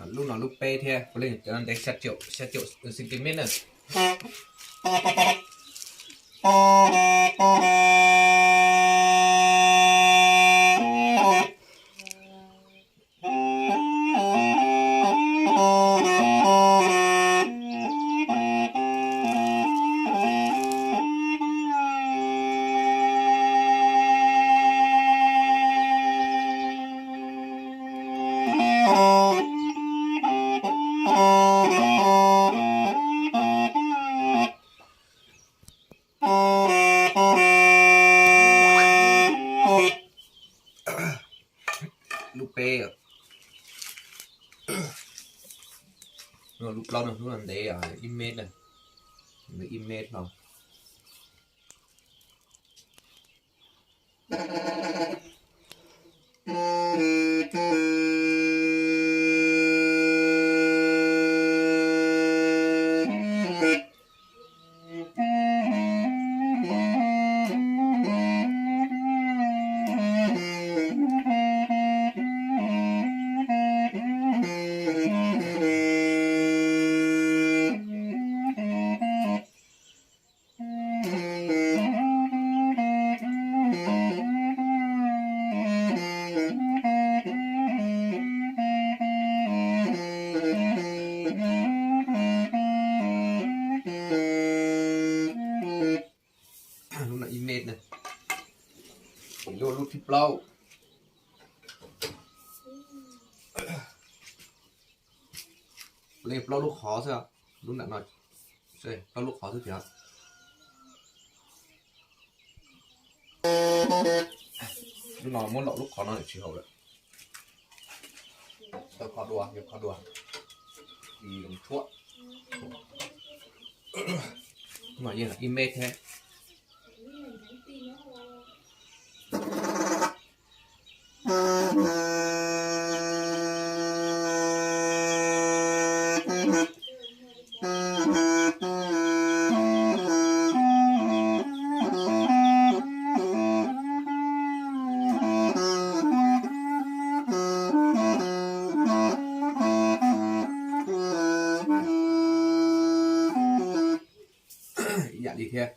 Lub no lub peb thiab, puav leej cov no ntev xya caum, xya caum centimet na. Lub peb, lub plaub no lub no ntev ib mev na, ntev ib mev hlo. Lub no ib mev na, lub, lub thib plaub. Leej plaub lub qhov xwb, lub nram no plaub lub qhov xwb tiag. Lub no muab lom lub qhov no tsis haum lawm. Tau kho dua, yuav kho dua, tshuab. Lub no yeej ib mev thiab. Ib yam li thiab,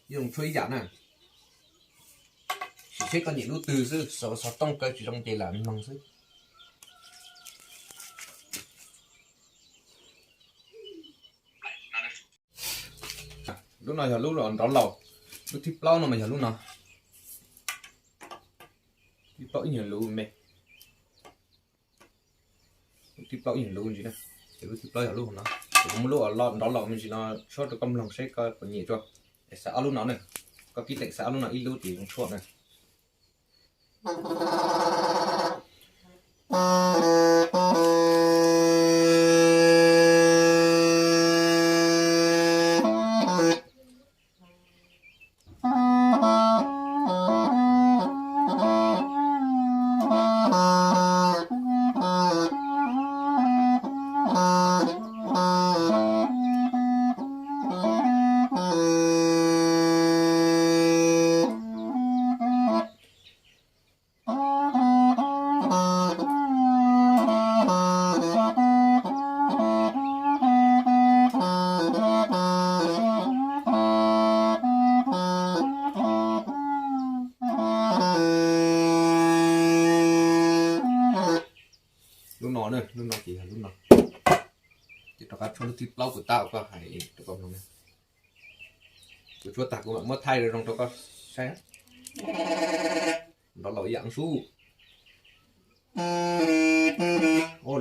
yeej tshuab ib yam na. Sim seb koj nyiam lub twg xwb, xov, xov tooj kaw tsis zoo ces lam mloog xwb. Lub no yog lub nrov laus, lub thib plaub no mas yog lub no. Thib plaub ib nyuag luv me. Lub thib plaub ib nyuag luv ntsis na, ces lub thib plaub yog lub no. Ces kuv muab lub nrov laus me ntsis no tshuab rau koj mloog seb koj puas nyiam tso. Xav ob lub no na, koj kib teem xav ob lub no ib lub ces tshuab na. Lub no, lub no ces yog lub no. Ces rov qab tshuab lub thib plaub kuv tab koj hais rau koj mloog. Kuv tshuab tag kuv mam muab thaij zoo rau koj saib. Nrov laus ib yam sub.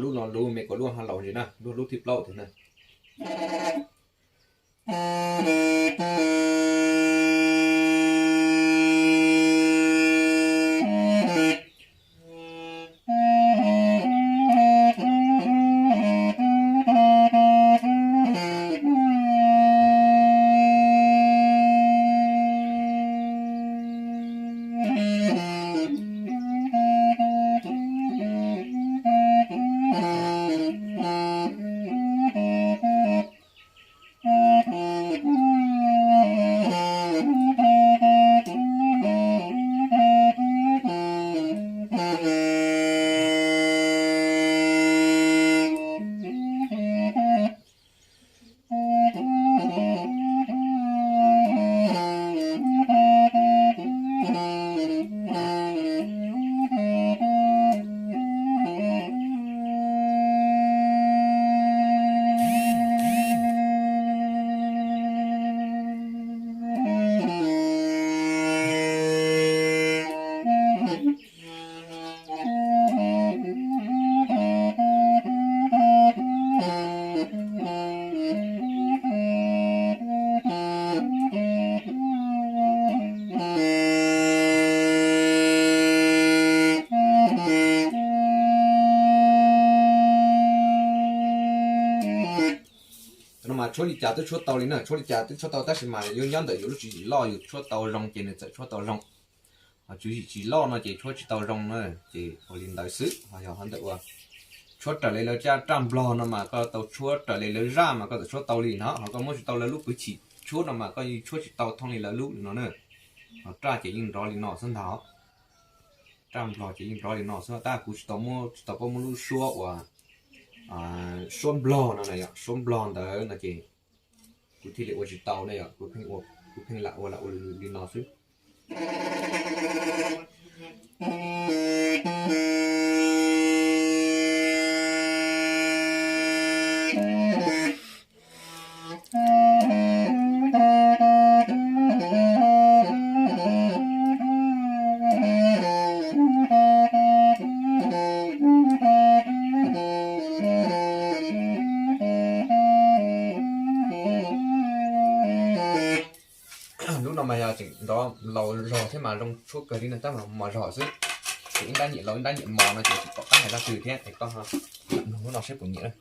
Lub no luv me kuv lub ho laus ntsis na, lub, lub thib plaub thiab na. Tshuab li cas twb tshuab tau li na, tshuab li cas twb tshuab tau tab sis mas yus nyob ntawm yus lub tswv yim loj yus tshuab tau zoo ces nws txawm tshuab tau zoo. Ho tswv yim tsis loj no ces tshuab tsis tau zoo na, ces ua li ntawd xwb. Ho yog ho ntawm ua tshuab raws li lawv raj nplog no mas koj tau tshuab raws li lawv zaj mas koj txawm tshuab tau li no, ho koj muab tsis tau lawv lub pwv chim tshuab no mas koj yeej tshuab tsis tau thooj li lawv lub li no na. Ho raj ces yeej nrov li no xwb ntag. Raj nplog ces yeej nrov li no xwb tab kuv tsis tau muab, tsis tau paub muab lub suab uas suab nplog no na yom, suab nplog ntawd no ces kuv thiaj li ua tsis tau ne yom, kuv pheej ua, kuv pheej lam ua lam ua li no xwb. Lub no mas yog tseem nrov laus zog thiab mas zoo tshuab kawg li no tab mas mos zog xwb. Ces ib nrab nyiam laus ib nrab nyiam mos no ces tsis pom qab hais zaj twg thiab es koj nug lub no seb puas nyiam.